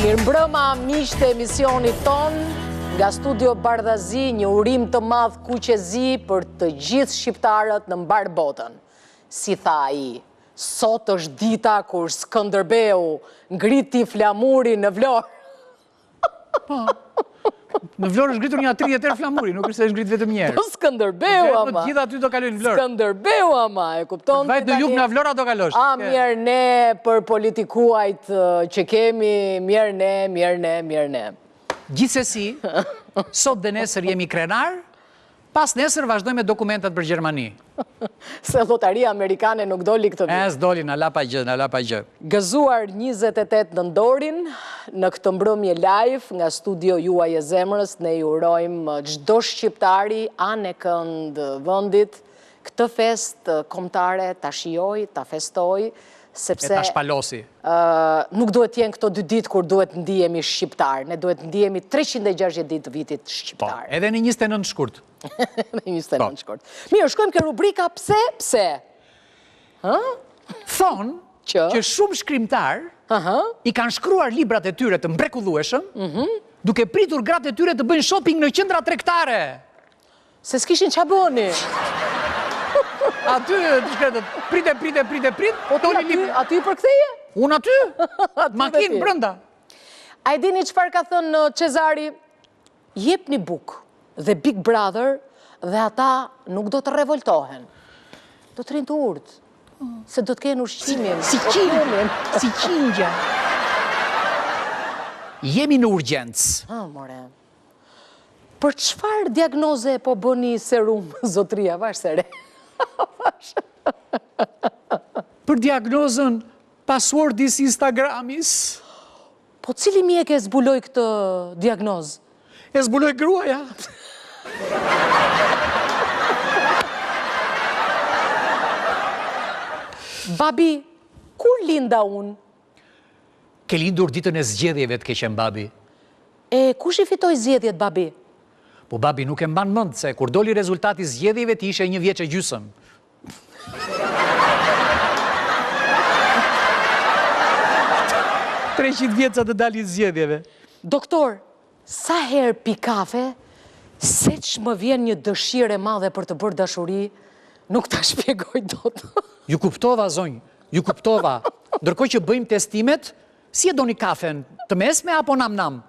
Mirëmbrëma, miqtë e emisionit tonë, nga studio Bardhazi, një urim të madh kuqezi për të gjithë shqiptarët në mbarë botën. Si tha ai, sot është dita kur Skënderbeu ngriti flamurin në Vlorë. Po. Në Vlorë është ngritur nja 30 herë flamuri, nuk është se është ngritur vetëm një herë. Po Skënderbeu ama. Po gjithë aty do kalojnë në Vlorë. Skënderbeu ama, e kupton ti tani. Vajt në jug nga Vlora do kalosh. A mjerë ne për politikuajt që kemi, mjerë ne, mjerë ne, mjerë ne. Gjithsesi, sot dhe nesër jemi krenarë, Pasnesër vazhdojmë me dokumentat për Gjermani. Se llotaria amerikane nuk doli këtë vit. E, s'doli, na la pa gjë, na la pa gjë. Gëzuar 28 nëntorin, në këtë mbrëmje live nga studio juaj e zemrës, ne ju urojmë çdo shqiptari anekënd vendit, këtë festë kombëtare ta shijojë, ta festojë, sepse... E ta shpalosi. Nuk duhet të jenë këto dy ditë kur duhet të ndihemi shqiptarë. Ne duhet të ndihemi 360 ditë të vitit po, shqiptarë. Po, edhe në 29 shkurt. Në 29 po. shkurt. Mirë, shkojmë ke rubrika pse, pse? Hë? Thonë që, që shumë shkrimtarë i kanë shkruar librat e tyre të mrekullueshëm, mhm. duke pritur gratë e tyre të bëjnë shopping në qendra tregtare. Se s'kishin ça bënin. Aty, të shkretët, prite, prite, prite, prit, po ti aty, aty i përktheje? Unë aty, makinë, brënda. A e dini çfarë ka thënë uh, Cezari? Jepni bukë dhe Big Brother dhe ata nuk do të revoltohen. Do të rrinë të urtë, se do të kenë ushqimin, si qingja, si qingja. Jemi në urgjencë. Ha, more. Për çfarë diagnoze po bëni serum, zotria, vash se re? Për diagnozën passwordis Instagramis. Po cili mjek e zbuloi këtë diagnozë? E zbuloi gruaja. Babi, kur linda unë? Ke lindur ditën e zgjedhjeve të keqen babi. E kush i fitoi zgjedhjet babi? Po babi nuk e mban mend se kur doli rezultati i zgjedhjeve ti ishe një vjeç e gjysëm. 300 vjet sa të dalin zgjedhjeve. Doktor, Sa herë pi kafe, seç më vjen një dëshirë e madhe për të bërë dashuri, nuk ta shpjegoj dot. Ju kuptova zonjë, ju kuptova. Ndërkohë që bëjmë testimet, si e doni kafen, të mesme apo nam nam?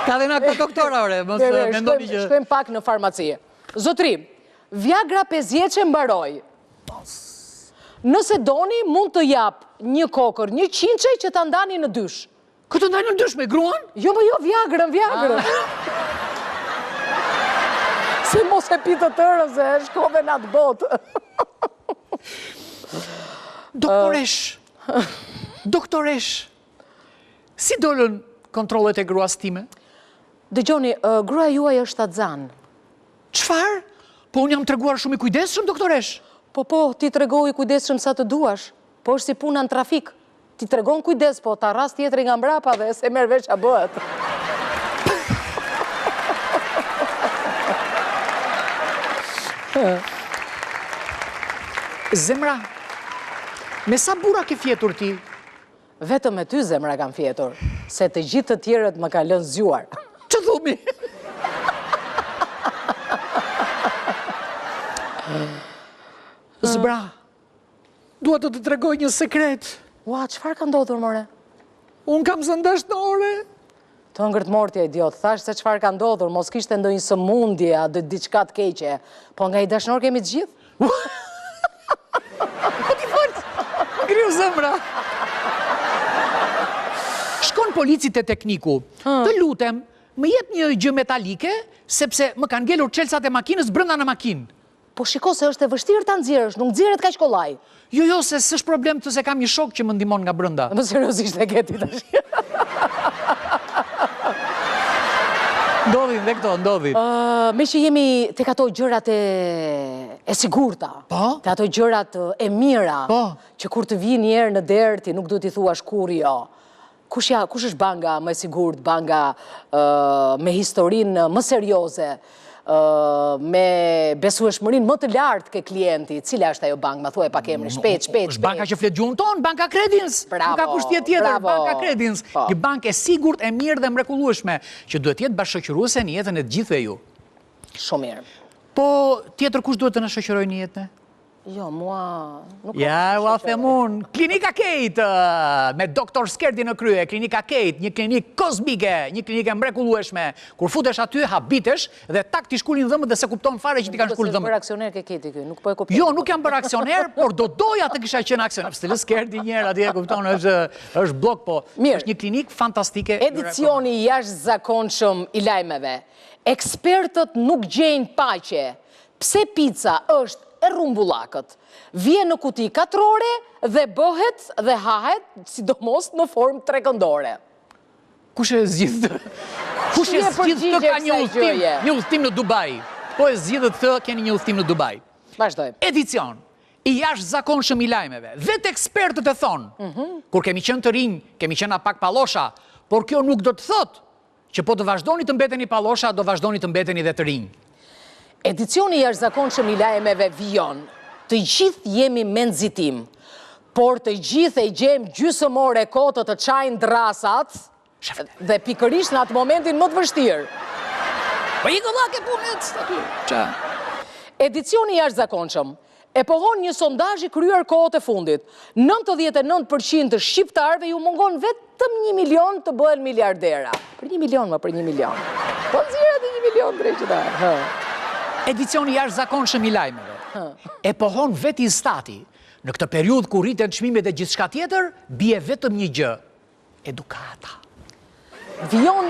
Ka dhe nga këto doktora, ore, mos mendoni që... Shkojmë pak në farmaci. Zotri, Viagra pesëvjeçe mbaroi. Nëse doni, mund të jap një kokërr njëqindëshe që ta ndani në dysh. Kë të ndaj në dysh me gruan? Jo, më jo, Viagrën, Viagrën. Ah. Se mos e pi të tërën, se shkove në atë botë. Doktoreshë, doktoreshë, si dolën kontrollet e gruas time? Dëgjoni, gruaja juaj është shtatzënë. Çfarë? Po unë jam treguar shumë i kujdesshëm, doktoreshë. Po, po, ti tregohu i kujdesshëm sa të duash. Po është si puna në trafik. Ti tregon kujdes, po ta rras tjetri nga mbrapa dhe s'e merr vesh ça bëhet. Zemra, me sa burra ke fjetur ti? Vetëm me ty zemra kam fjetur, se të gjithë të tjerët më kanë lënë zgjuar. Ç'të thumi? Zbra, dua të të tregoj një sekret. Ua, çfarë ka ndodhur, more? Unë kam zënë dashnore. Të ngrëntë mortja, idiot, thashë se çfarë ka ndodhur, mos kishte ndonjë sëmundje a diçka të keqe. Po nga një dashnor kemi të gjithë? Po ti fort, më ngriu zemra. Shkon polici te tekniku, të lutem, më jep një gjë metalike, sepse më kanë ngelur çelësat e makinës brenda në makinë. Po shiko se është e vështirë ta nxjerrësh, nuk nxirret kaq kollaj. Jo, jo, se s'është problem këtë se kam një shok që më ndihmon nga brenda. Më seriozisht e ke ti tash. Ndodhin dhe këto, ndodhin. Meqë jemi tek ato gjërat e e sigurta. Po? Te ato gjërat e mira. Po. Që kur të vijë një herë në derë ti nuk duhet t'i thuash kurrë jo. Kush ja, kush është banka më e sigurt, banka me historinë më serioze? me besueshmërinë më të lartë ke klienti, cila është ajo bankë, ma thuaj pak emrin, shpejt, shpejt, shpejt. Banka që flet gjuhën tonë, Banka Credins. Bravo. Nuk ka kush tjetër, Banka Credins. Po. Një bankë e sigurt, e mirë dhe mrekullueshme, që duhet të jetë bashkëshoqëruese në jetën e të gjithëve ju. Shumë mirë. Po, tjetër kush duhet të na shoqërojë në jetë ne? Jo, mua nuk Ja, ua them unë. Klinika Kate, me Dr. Skerdi në krye, Klinika Kate, një klinikë kozmike, një klinikë e mrekullueshme. Kur futesh aty, habitesh dhe tak t'i shkulin dhëmbët dhe s'e kupton fare që t'i kanë shkulur dhëmbët. Nuk bërë aksioner ke Kate ky, nuk po e kuptoj. Jo, nuk jam bërë aksioner, por do doja të kisha qenë aksioner. S'të lë Skerdi një herë atje, e kupton, është është bllok, po. Mirë. Është një klinikë fantastike. Edicioni i jashtëzakonshëm i lajmeve. Ekspertët nuk gjejnë paqe. Pse pica është e rrumbullakët? Vjen në kuti katrore dhe bëhet dhe hahet sidomos në formë trekëndore. Kush e zgjidh këtë? Kush e zgjidh këtë ka një udhëtim, një udhëtim në Dubai. Po e zgjidhët këtë, keni një udhëtim në Dubai. Vazhdojmë. Edicion i jashtëzakonshëm i lajmeve. Vetë ekspertët e thonë, mhm. kur kemi qenë të rinj, kemi qenë pak pallosha, por kjo nuk do të thotë Që po të vazhdoni të mbeteni pallosha, do vazhdoni të mbeteni dhe të rinj. Edicioni i jashtëzakonshëm i lajmeve vijon. Të gjithë jemi me nxitim, por të gjithë e gjejmë gjysëm ore kohë të të çajnë dërrasat dhe pikërisht në atë momentin më të vështirë. Po i vëlla ke punë aty. Ça? Edicioni i jashtëzakonshëm E pohon një sondazh i kryer kohët e fundit, 99% të shqiptarëve ju mungon vetëm një milion të bëhen miliardera. Për një milion, më për një milion. Po nxjerr atë një milion dreqi ta. Hë. Edicioni i jashtëzakonshëm i lajmeve. E pohon vetë Instati. Në këtë periudhë kur rriten çmimet e gjithçka tjetër, bie vetëm një gjë, Edukata. Vijon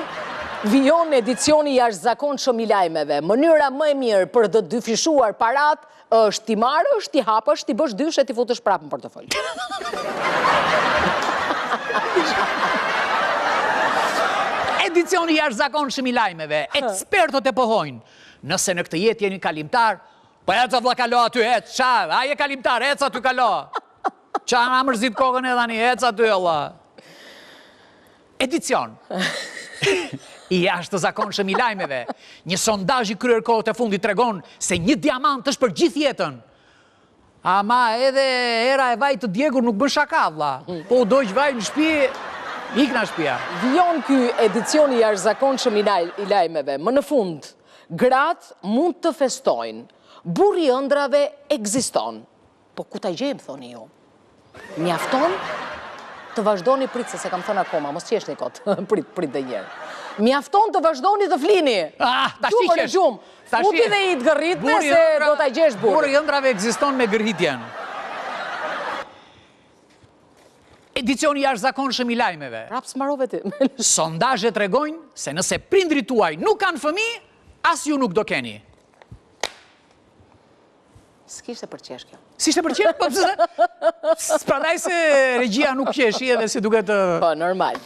vijon edicioni i jashtëzakonshëm i lajmeve. Mënyra më e mirë për të dyfishuar paratë është t'i marrësh, t'i hapësh, t'i bësh dysh e t'i futësh prapë në portofol. Edicioni i jashtëzakonshëm i lajmeve. Ekspertët e pohojnë. Nëse në këtë jetë jeni kalimtar, po ec vlla kalo aty, ec, ça, a je kalimtar, ec aty kalo. Ça na mërzit kokën e tani, ec aty, Allah. Edicion. I jashtëzakonshëm i lajmeve. Një sondazh i kryer kohët e fundit tregon se një diamant është për gjithë jetën. Ama edhe era e vajit të djegur nuk bën shaka, vlla. Po u dogj vaji në shtëpi, ik nga shtëpia. Vijon ky edicion i jashtëzakonshëm i lajmeve. Më në fund, gratë mund të festojnë. Burri i ëndrrave ekziston. Po ku ta gjejmë thoni ju? Mjafton të vazhdoni prit se s'e kam thënë akoma, mos qeshni kot. Prit, prit dhe njëherë. Mjafton të vazhdoni të flini. Ah, tash ti qesh. Gjumë. Futi dhe i të gërritme se do ta gjesh burrin. Burri i ëndrrave ekziston me gërhitjen. Edicioni i jashtëzakonshëm i lajmeve. Prapë s'mbarove ti. Sondazhet tregojnë se nëse prindërit tuaj nuk kanë fëmijë, as ju nuk do keni. S'kishte për qesh kjo. S'ishte për qesh, po pse? Prandaj se regjia nuk qeshi edhe si duket Po, normal.